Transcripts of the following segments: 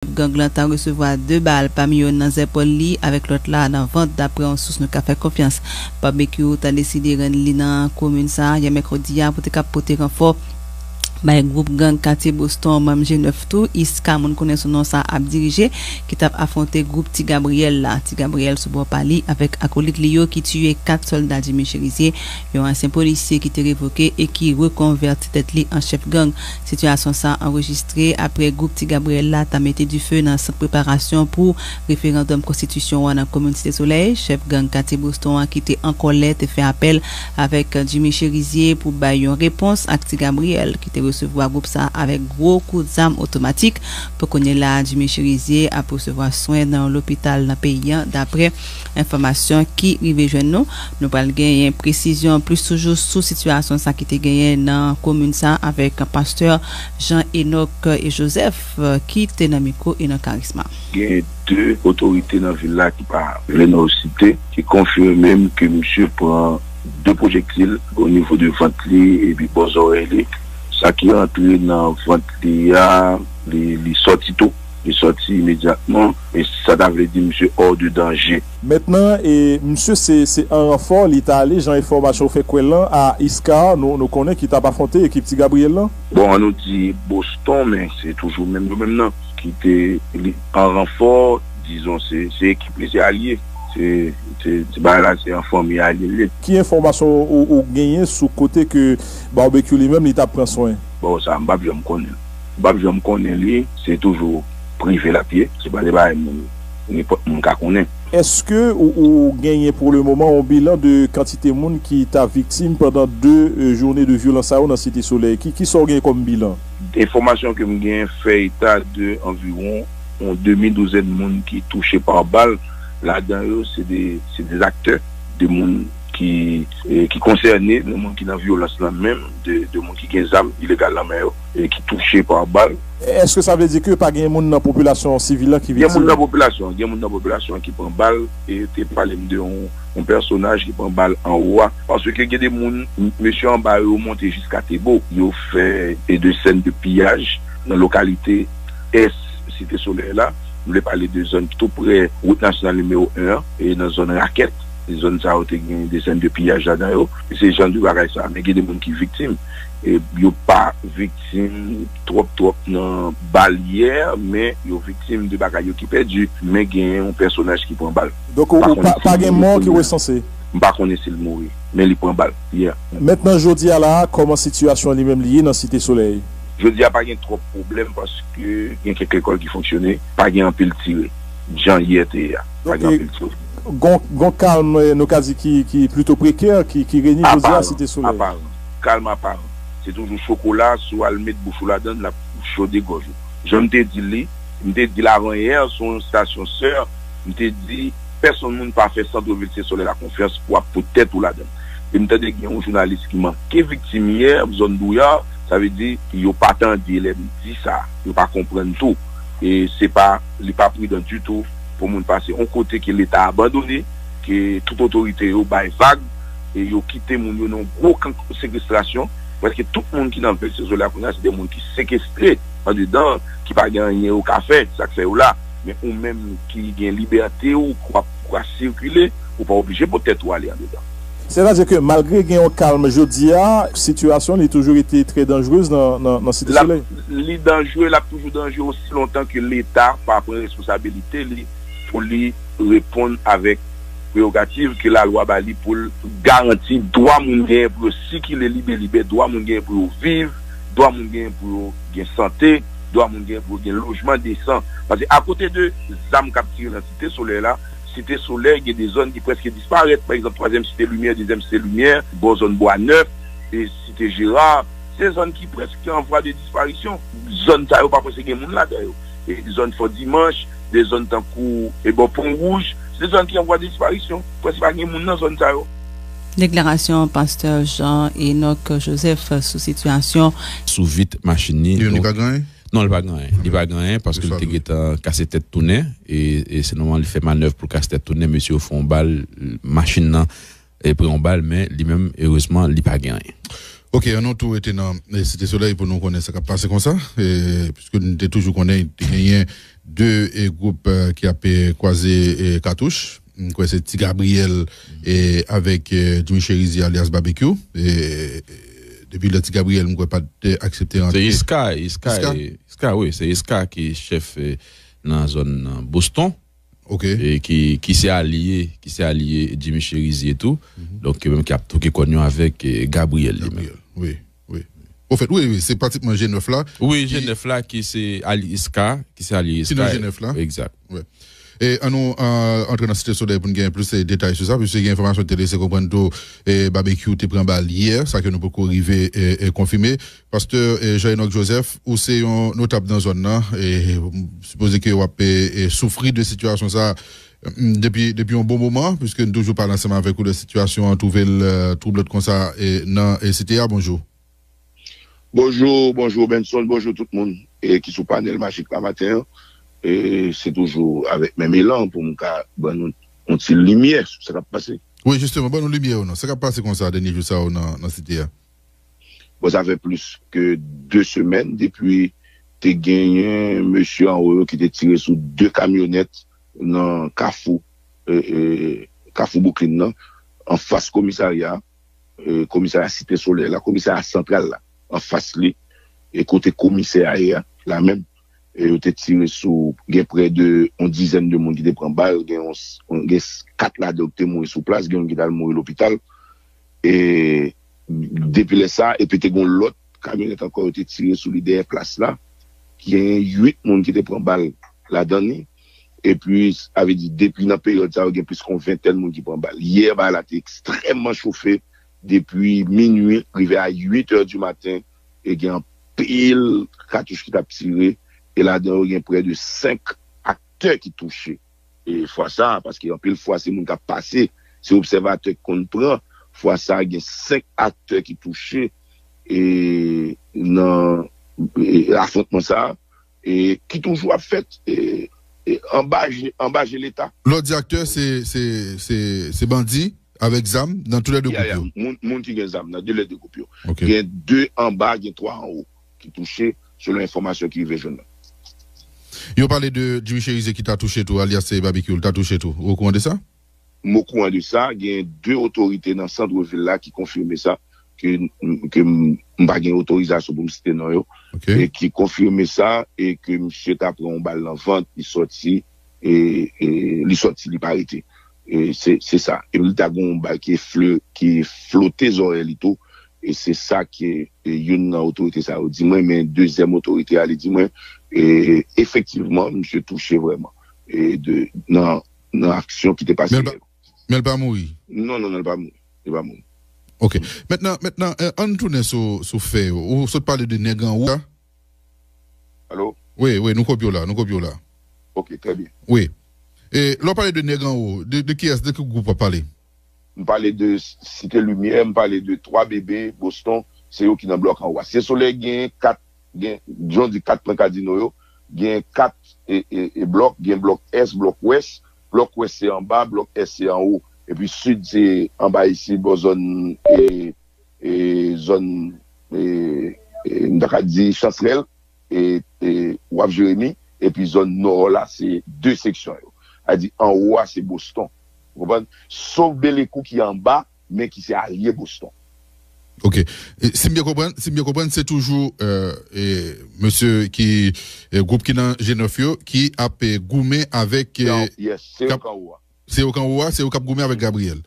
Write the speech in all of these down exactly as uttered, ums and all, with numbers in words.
Gang lan ta resevwa de bal, pami yo nan zèpòl li avèk lòt la nan vant, daprè yon sous nou ka fè konfyans. Babekyou ta deside rann li nan komin sa a yè mèkredi a pou te ka pote ranfò bay gwoup gang Katye Boston, manm G nèf tou, Iska, moun konnen sou non sa, ap dirije, ki t ap afwonte gwoup Ti Gabriyèl la. Ti Gabriyèl sou bò pa li avèk akolit li yo ki tiye kat sòlda Jimmy Chérizier, yon ansyen polisye ki te revoke e ki rekonvèti tèt li an chèf gang. Sitiyasyon sa a anrejistre apre gwoup Ti Gabriyèl la ta mete dife nan sant preparasyon pou referandòm konstitisyon an nan komin Site Solèy. Chèf gang Katye Boston an ki te an kòlè te fè apèl avèk Jimmy Chérizier pou bay yon repons ak Ti Gabriyèl ki te resevwa gwoup sa a avèk gwo kout zam otomatik. Pou kounye la a, Jimmy Chérizier ap resevwa swen nan yon lopital nan peyi an, daprè enfòmasyon ki rive jwenn nou. Nou pral genyen presizyon plis toujou sou sitiyasyon sa ki te genyen nan komin sa avèk pastè Jean Enoch Joseph, ki te nan mikwo e nan karisma. Gen de otorite nan vil la ki pa vle non yo site, ki konfime m ke misye pran de pwojektil o nivo de vant li epi bò zòrèy li. Sa ki antre nan vant li a, li, li sòti tou. Li sòti imedyatman, e sa ta vle di misye hors de danger. Mentnan, e, misye se, se an ranfò li ta ale, jan enfòmasyon fè kwè lan, a Iska, nou, nou konnen ki t ap afwonte ekip Ti Gabriyèl lan. Bon, an nou di Boston, men se toujou menm yo menm nan, ki te li, an ranfò, dizon, se, se ekip li, se alye. Se, se, se bagay la, se an fanmi alye li ye. Ki enfòmasyon ou, ou genyen sou kote ke Babekyou li menm li t ap pran swen? Bon, sa, m p ap janm konnen. M p ap janm konnen li, se toujou prive l ap ye. Se pa de bagay moun, nenpòt moun ka konnen. Èske ou, ou genyen pou le moman yon bilan de kantite moun ki ta viktim pandan de, e, jounen de vyolans sa yo nan Site Solèy? Ki, ki sa w genyen kòm bilan? Enfòmasyon ke m genyen fè eta de anviwon yon demi douzèn moun ki touche pa bal. Ladan yo, se de, se de aktè, de moun ki, e, ki konsène, de moun ki nan vyolans lan menm, de, de moun ki gen zam ilegal nan men yo, e ki touche pa bal. Èske sa vle di ke pa gen moun nan popilasyon sivil la ki viktim? Gen moun nan popilasyon, gen moun nan popilasyon ki pran bal, e te pale m de yon, yon pèsonaj ki pran bal anwo a. Paske gen de moun, m-, mesye anba yo monte jiska Tebo. Yo fè, e, de sèn de piyaj nan lokalite ès Site Solèy la. M vle pale de zòn ki tou prè wout nasyonal nimewo en an, e nan zòn Rakèt. Zòn sa yo te gen de sèn de piyaj ladan yo. E se jan de bagay sa. Men gen de moun ki viktim. E yo pa viktim twòp, twòp nan bal yè, men yo viktim de bagay yo ki pèdi. Men gen yon pèsonaj ki pran bal. Donk, ou, ou pa, pa gen mò ki resanse? M pa konnen si l mouri, men li pran bal yè. Mentnan, jodi a la, kòman sitiyasyon li menm li ye nan Site Solèy? Jodi a pa gen twòp pwoblèm paske gen kèk lekòl ki fonksyone, pa gen anpil tire. Jan yè te ye a, pa gen anpil tire. Gon, gon kalm, eh, nou ka di ki, ki plito prekè, ki, ki renye jodi a Site Solèy. Kalm aparan. Se toujou chokola, si w al met bouch ou ladan l, l ap chode gòj ou. Jan m te di l li, m te di l avan yè sou yon estasyon sè, m te di, pèsonn moun pa fè santvil Site Solèy la konfyans pou ap pot tèt ou ladan. E m tande gen yon jounalis ki manke viktim yè, zòn Douya, sa vle di, yo pa tande lè m di sa, yo pa konprann tou. E se pa, li pa pridan ditou pou moun pase yon kote ke Leta abandone, ke tout otorite yo bay vag, e yo kite moun yo nan gwo kan sekestrasyon. Prèske tout moun ki nan vil Site Solèy la kounye a, se de moun ki sekestre andedan, ki pa gen anyen yo ka fè, sa k fè yo la. Men ou menm ki gen libète ou, k ap, k ap sikile, ou pa oblije pou tèt ou ale andedan. Sètadi ke malgre gen yon kalm jodi a, sitiyasyon li toujou rete trè danjrez nan, nan, nan Site Solèy? Li danjre, l ap toujou danjre osi lontan ke Leta pa pran responsabilite li pou li reponn avèk prerogativ ke lalwa ba li pou l garanti dwa moun genyen pou yo sikile libe libè, dwa moun genyen pou yo viv, dwa moun genyen pou yo gen sante, dwa moun genyen pou yo gen lojman desan. Paske akote de zam k ap tire nan Site Solèy la, Site Solèy gen de zòn ki prèske disparèt. Pa egzanp, twazyèm Site Limyè, dezyèm Site Limyè, bò zòn Bwa Nèf, e Site Jera, se zòn ki prèske an vwa de disparisyon. Zòn sa yo pa prèske gen moun ladan yo. E zòn Fò Dimanch, de zòn tankou e bò Pon Wouj, se de zòn ki an vwa de disparisyon. Prèske pa gen moun nan zòn sa yo. Deklarasyon pastè Jean Enoch Joseph sou sitiyasyon. Sou vit machin li. Li pa gen anyen? Non, li pa gen anyen. Li pa gen anyen paske li te gentan kase tèt tounen. E, e se nòmal li fè manèv pou l kase tèt tounen. Mesye yo fè yon bal, machin nan, e pran yon bal, men li menm, erezman, li pa gen anyen. Ok, ann nou tou rete nan eh, Site Solèy pou nou konnen sa k ap pase konsa. Eh, piske nou te toujou konnen te genyen de eh, gwoup eh, ki ap eh, kwaze eh, katouch. M kwè se Ti Gabriyèl eh, avèk eh, Jimmy Cherizier alyas Babekyou. Eh, depi lè Ti Gabriyèl, m kwè pa t aksepte rantre. Se Iska, Iska, Iska? Iska, wi, se Iska ki chèf eh, nan zòn nan Boston. Ok. E ki, ki se alye, ki se alye Jimmy Cherizier tou. Donk, yo menm ki ap touke kòn yo avèk eh, Gabriyèl li menm. Gabriyèl, wi, wi. Ofèt, wi, wi, se pratikman G nèf la. Wi, G nèf la ki se alye Iska, ki se alye Iska. Ki nan G nèf la. Egzak. Wi. E ann nou eh, antre nan Site Solèy pou n gen plis eh, detay sou sa, piske gen enfòmasyon ki te lese konprann tou eh, Babekyou te pran bal yè, sa ke nou poko rive eh, eh, konfime. Pastè eh, Jean Enoch Joseph, ou se yon notab nan zòn nan. E m sipoze ke w ap eh, eh, soufri de sitiyasyon sa a mm, depi, depi yon bon moman, piske n toujou pale ansanm avèk ou de sitiyasyon an twouve l eh, twoublòt konsa eh, nan eh, site a. Bonjou. Bonjou, bonjou Benson, bonjou tout moun eh, ki sou panèl majik la maten an. Eh, se toujou avèk menm elan pou m ka ban nou yon ti limyè sou sa k ap pase. Wi, jisteman, ban nou limyè ou non. Sa k ap pase konsa dènye jou sa yo nan, nan site a? Bon, sa fè plis ke de semèn depi te genyen mesye anwo yo ki te tire sou de kamyonèt nan kafou, eh, eh, kafou Bouklin nan, anfas komisarya, eh, komisarya Site Solèy la, komisarya santral la, anfas li, e kote komisè a ye a, la menm. E yo te tire sou, gen prè de yon dizèn de moun ki te pran bal, gen yon, gen kat ladan yo ki te mouri sou plas, gen youn ki t al mouri lopital. E depi lè sa, epi te gen yon lòt kamyonèt ankò, yo te tire sou li dèyè plas la. Gen uit moun ki te pran bal ladan li. Epi, sa vle di, depi nan peryòd sa yo, gen plis ke yon ventèn moun ki pran bal. Yè, bagay la te ekstrèmman chofe. Depi minwi, rive a uit è di maten, e gen anpil katouch ki t ap tire. E ladan yo, gen prè de senk aktè ki touche. E fwa sa, paske anpil fwa, se moun k ap pase, se obsèvatè ki konn pran. Fwa sa, gen senk aktè ki touche e nan e, afwontman sa a, e ki toujou ap fèt e, e, anba je, anba je Leta. Lè w di aktè, se, se, se, se bandi avèk zam nan toulède gwoup yo? Moun, moun ki gen zam nan toulède gwoup yo. Ok. Gen de anba, gen twa anwo ki touche, selon enfòmasyon ki rive jwenn mwen. Yo pale de Jimmy Cherizier ki ta touche tou, alyas Babekyou, l ta touche tou. Ou okouran de sa? M okouran de sa, gen de otorite nan sant vil la ki konfime sa, ke, ke m, m pa gen otorizasyon pou m site non yo, e ki konfime sa, e ke misye ta pran yon bal nan vant, li sòti, e, e li sòti, li pa rete. E se, se sa. E li ta gen yon bal ki fle, ki flote zòrèy li tou, e se sa ke e, youn nan otorite sa yo di mwen, men dezyèm otorite a, li di mwen, e, efektivman, misye touche vrèman e, de, nan, nan aksyon ki te pase yè. Men l pa mouri? Non, non, non, li pa mouri. Li pa mouri. Ok. Mentnan, mentnan, eh, ann tounen sou, sou fè yo. Ou sot pale de nèg anwo a. Alo? Wi, wi, nou kopye w la, nou kopye w la. Ok, trè byen. Wi. E lè w pale de nèg anwo, de, de kiyès, de ki gwoup w ap pale? M pale de Site Limyè, m pale de twa bebe, Boston, se yo ki nan blòk anwo a. Site Solèy gen kat, gen, jan di kat pwen kadino yo, gen kat e, e, e blòk, gen blòk S, blòk Wès, blòk Wès se anba, blòk S se anwo. Epi Sid se anba isit, bò zòn e, e, zòn, e, e, m ta ka di Chansrèl, e, e, w ap Jeremi, epi zòn nò la, se de seksyon yo. Sa di, anwo a, se Boston. Ou konprann? Sof Belekou ki anba, men ki se alye Boston. Ok. E, si m byen konprann, si m byen konprann, se toujou, e, e, mesye ki, e, gwoup ki nan G nèf yo, ki ap, e, goumen avèk, e, yes, se yo k anwo a. Se yo k anwo a, se yo k ap goumen avèk Gabriyèl.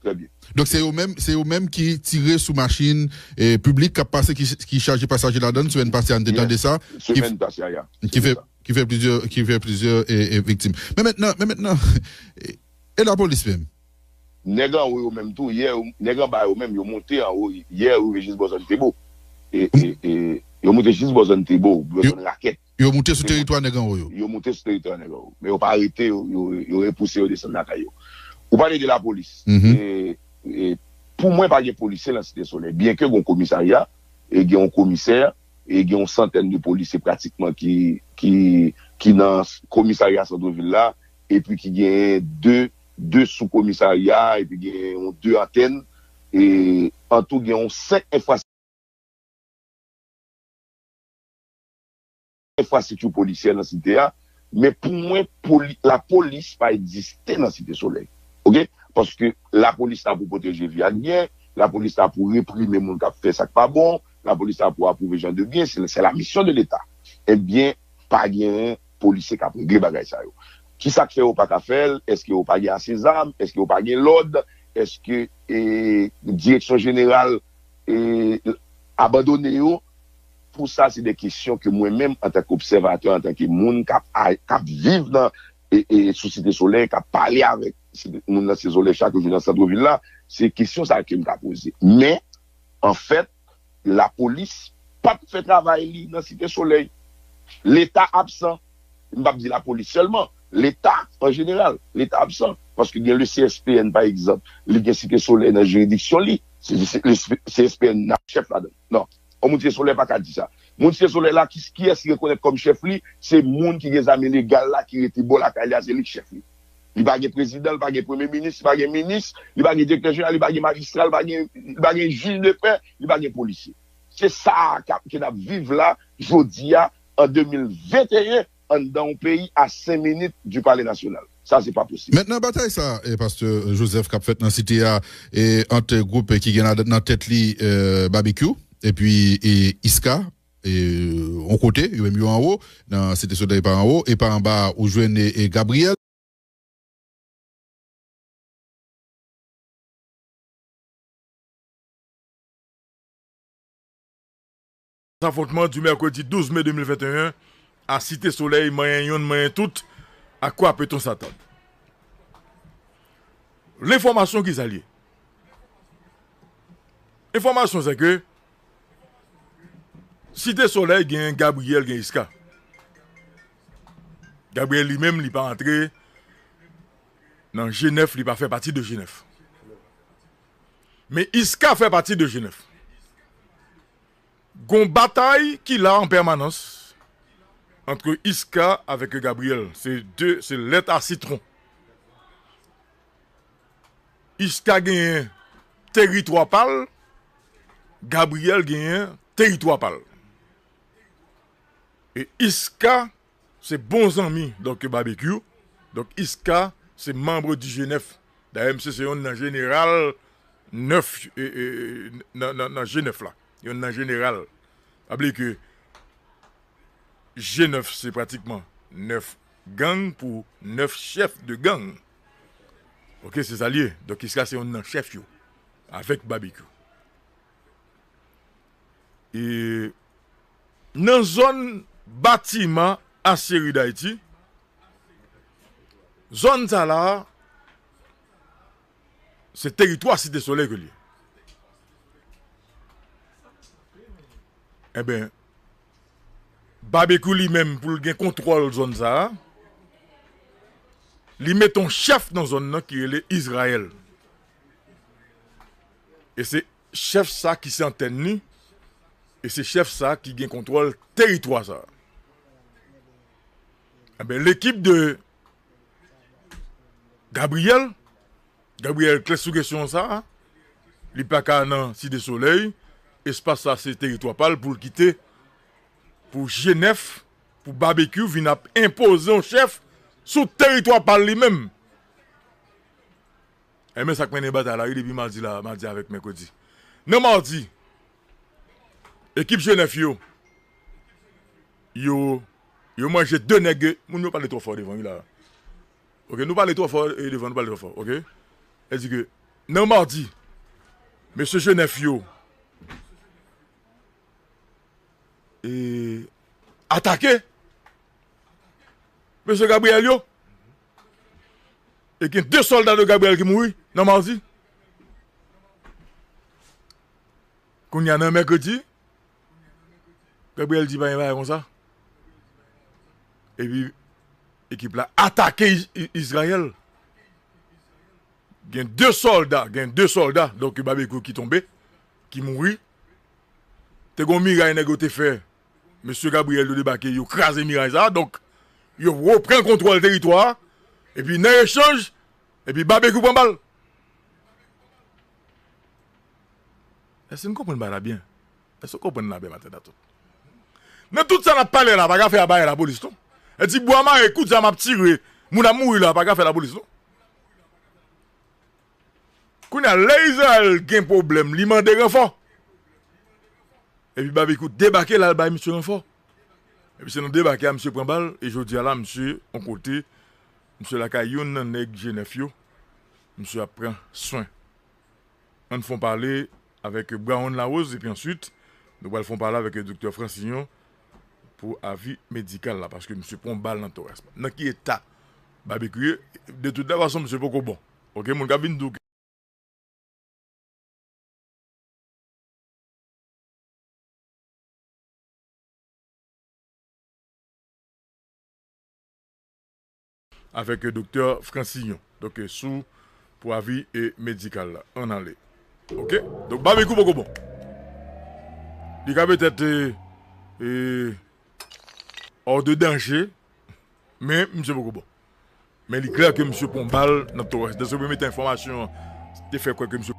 Trè byen. Donk, se yo menm, se yo menm ki tire sou machin, e, piblik k ap pase, ki, ki chaje pasaje ladan l. Semèn pase a, n te tande sa. Semèn pase a, ya. Ki fè, ki fè plizyè, ki fè plizyè, e, e, viktim. Men mentnan, men mentnan, e, e lapolis menm? Nèg anwo yo menm tou, yè, nèg anba yo menm, yo monte anwo, yè, yo rive jis bò zòn Tebo. E, e, e, yo monte jis bò zòn Tebo, bò zòn Rakèt. Yo moute sou teritwa nèg anwo yo. Yo moute sou teritwa nèg anwo. Men yo pa rete, yo, yo, yo repouse yo desann lakay yo. Ou pale de lapolis. E, e, pou mwen, pa gen polisye nan Site Solèy. Byenke gen yon komisarya, e gen yon komisè, e gen yon santèn de polisye pratikman ki, ki, ki nan komisarya sant vil la, epi ki genyen de, de sou komisarya, epi gen yon de antèn, e antou gen yon senk enfrastrikti enfrastrikti polisyè nan site a, men pou mwen, poli, lapolis pa egziste nan Site Solèy. Oke? Paske lapolis la pou pwoteje vi ak byen, lapolis la pou reprime moun k ap fè sa k pa bon, lapolis la pou apwouve jan de byen, se, se la mission de l'État. Ebyen, pa genyen polisye k ap regle bagay sa yo. Ki sa k fè yo pa ka fè l? Èske yo pa gen ase zam? Èske yo pa gen lòd? Èske, e, direksyon jeneral, e, abandone yo? Tout sa, se de kesyon ke mwen menm, antanke obsèvatè, antanke moun k ap, a, k ap viv nan, e, e, sou Site Solèy, k ap pale avèk Site, moun nan Site Solèy chak jou nan sant vil la, se kesyon sa ke m ka poze. Men, anfèt, lapolis p ap fè travay li nan Site Solèy. Leta absan. M p ap di lapolis sèlman. Leta, an jeneral, Leta absan. Paske gen le C S P N, pa egzanp, li gen Site Solèy nan jiridiksyon li. Se, se, le C S P N nan chèf ladan l. Non. Yon moun Site Solèy pa ka di sa. Moun Site Solèy la, ki, kiyès ki rekonèt kòm chèf li? Se moun ki gen zam ilegal la, ki rete bò lakay li a, se li k chèf li. Li pa gen prezidan, li pa gen premye minis, li pa gen minis, li pa gen direktè jeneral, li pa gen majistra, li pa gen, li pa gen jij de pè, li pa gen polisye. Se sa a k ap, ke n ap viv la, jodi a, an de mil venteyen, anndan yon peyi a senk minit du Palais National. Sa, se pa posib. Mentnan, batay sa, e, pastè Joseph, k ap fèt nan site a, e, ant gwoup ki gen nan, nan tèt li, e, Babekyou, epi, e, Iska, e, yon kote, yo menm yo anwo, nan Site Solèy pa anwo, e pa anba, ou jwenn, e, e, Gabriel. Afwontman di mèkredi douz me de mil venteyen a Site Solèy, manyen yonn, manyen tout, à quoi peut-on s'attendre? Lenfòmasyon ki sa l ye? Enfòmasyon se ke Site Solèy gen Gabriel, gen Iska. Gabriel li menm, li pa antre nan G nèf, li pa fè pati de G nèf. Men Iska fè pati de G nèf. Gon batay ki la an pèmanans ant Iska avèk Gabriel. Se de, se lèt a sitwon. Iska genyen teritwa pa l, Gabriel genyen teritwa pa l. E Iska se bon zanmi, donk, Babekyou. Donk, Iska se manm di G nèf. Dayè, misye se yonn nan jeneral nèf, e, e, nan, nan, nan G nèf la. Yonn nan jeneral. Pa bliye ke G nèf se pratikman nèf gang pou nèf chèf de gang. Oke, se sa l ye. Donk, Iska se yonn nan chèf yo, avèk Babekyou. E nan zòn batiman Aseri Dayiti, zòn sa la, se teritwa Site Solèy ke l ye. Enben, Babekyou li menm, pou l gen kontwòl zòn sa a, li mete yon chèf nan zòn nan ki rele Izrayèl. E se chèf sa ki se antèn li, e se chèf sa ki gen kontwòl teritwa sa. Enben, lekip de Gabriel, Gabriel klè sou kesyon sa, li pa ka nan Site Solèy, espas sa se teritwa pa l pou l kite, pou G nèf, pou Babekyou vin ap enpoze yon chèf sou teritwa pa l li menm. E men sa k mennen batay la, wi, depi madi la, madi avèk mèkredi. Nan madi, ekip G nèf yo, yo, yo manje de nèg, moun yo pale twò fò devan, wi, la. Oke, nou pale twò fò, e, devan, nou pale twò fò, oke? E di ke, nan madi, mesye G nèf yo, e, atake mesye Gabriel yo. E gen de sòlda de Gabriel ki mouri nan madi. Kounye a nan mèkredi, Gabriel di pa gen bagay konsa. Epi, ekip la atake Iz-, I-, Izrayèl. Gen de sòlda, gen de sòlda, donk, Babekyou ki tonbe, ki mouri. Te gon miray nèg yo te fè. Mesye Gabriel yo debake, yo kraze miray sa a. Donk, yo reprann kontwòl teritwa a. Epi, nan echanj, epi Babekyou pran bal. Èske n konprann bagay la byen? Èske w konprann la byen maten an tou? Nan tout sa n ap pale la, pa ka fè a bay lapolis non. E ti bwa mare, kout zam ap tire, moun ap mouri la, pa ka fè lapolis non. Kounye a, lè Izrayèl gen pwoblèm, li mande ranfò. Epi Babekyou debake, l al bay misye ranfò. Epi se nan debake a, misye pran bal, e jodi a la, misye, yon kote, misye lakay youn nan nèg G nèf yo, misye ap pran swen. Ann fè yon pale avèk Brown Larose, epi answit, nou pral fè yon pale avèk Doktè Francillon pou avi medikal la, paske misye pran yon bal nan toraks. Nan ki eta Babekyou ye? De tout fason, misye poko bon. Oke, moun k ap vin di w ke avèk Doktè Francillon. Donk, sou pou avi e medikal la. Ann ale. Oke? Donk, Babekyou poko bon. Li ka petèt, e, e, hors de danger, men misye poko bon. Men li klè ke misye pran bal nan toraks. Dèske premye tan enfòmasyon an te fè kwè ke misye